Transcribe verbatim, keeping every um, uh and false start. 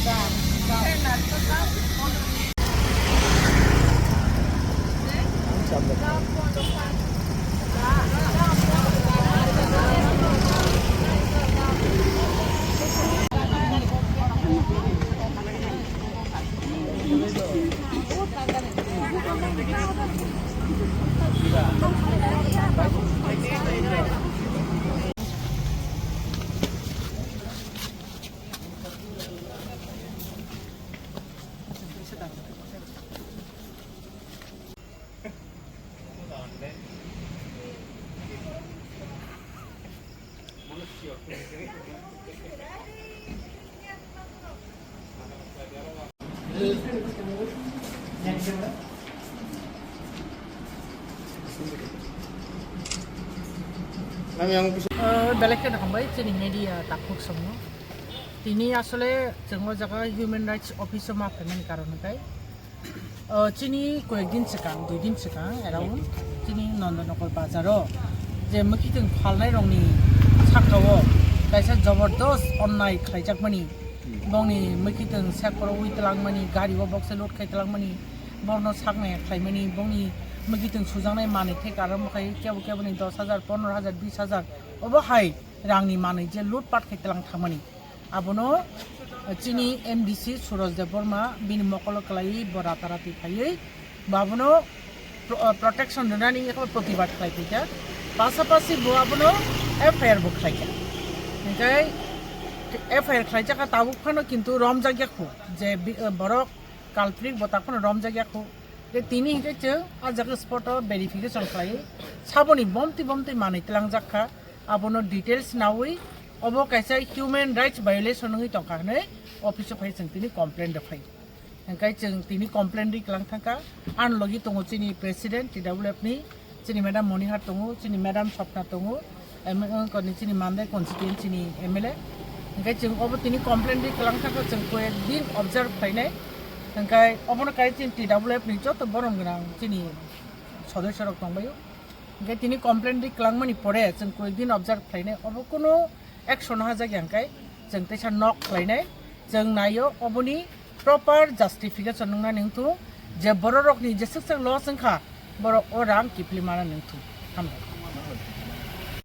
Nang yang bisa. Eh, belai kheno hambai chini media takhuk songno. Tini asole chwng o jaga Human Rights Office o ma phaimani karon hwnkhe, eh, chini koyek din swkang, dui din swkang around chini Nandanagar bazar o je mwkhitwng phalnai rokni saka o kaisa jobordos onnai khlaijakmani, bongni mwkhitwng sekporo ui twlangmani, gari o boksa load khai twlangmani, borno saknai khlaimani, bongni mwkhitwng sujaknai manwi thek aro mwkhai kebo keboni dos hajar, pondro hajar, bis hajar, obo hai rangni manwi je load pat khai twlang thangmani. Abono chini M D C Suraj Debbarma bini mokolo kwlaiwi bo ratarati phaiwi bo abono pro-, protection rwnani yakho protibad khlai phaikha. Pasapasi bo abono F I R bo khlaikha. Hingkhe F I R khlaijakha tabuk phano kintu romjak yakho je bi-, borok culprit bo tak phano romjak yakho. Je tini hingkhe chwng ah jaga spot o verification khlaiwi saboni bomtwi bomtwi manwi twlangjak kha. Abono details nawi obo kaisa human rights violation wngwi tongkha hwnwi office o phai chwng tini complaint rwphai. Hingkhe chwng tini complaint ri kwlang thangkha. Ani logi tongo chini president T W F ni, chini madam Monihar tongo, chini madam Swapna tongo, em, wngkha ni chini Mandai constituency ni M L A. Hingkhe chwng obo tini complaint ri kwlang thangkha, chwng koyek din observe khlainai. Hingkhe obono kai chini T W F ni joto borom gwnang chini sodosyo rok tongbaio. Hingkhe tini complaint ri kwlangmani pore chwng koyek din observe khlainai, obo kunu action hajak ya hingkhe chwng teisa nok khlainai, chwng naio oboni proper justification wngna nangthung je bororokni jeswk swk loss wngkha borok o rang kiphilwi mana nangthung. Hambai.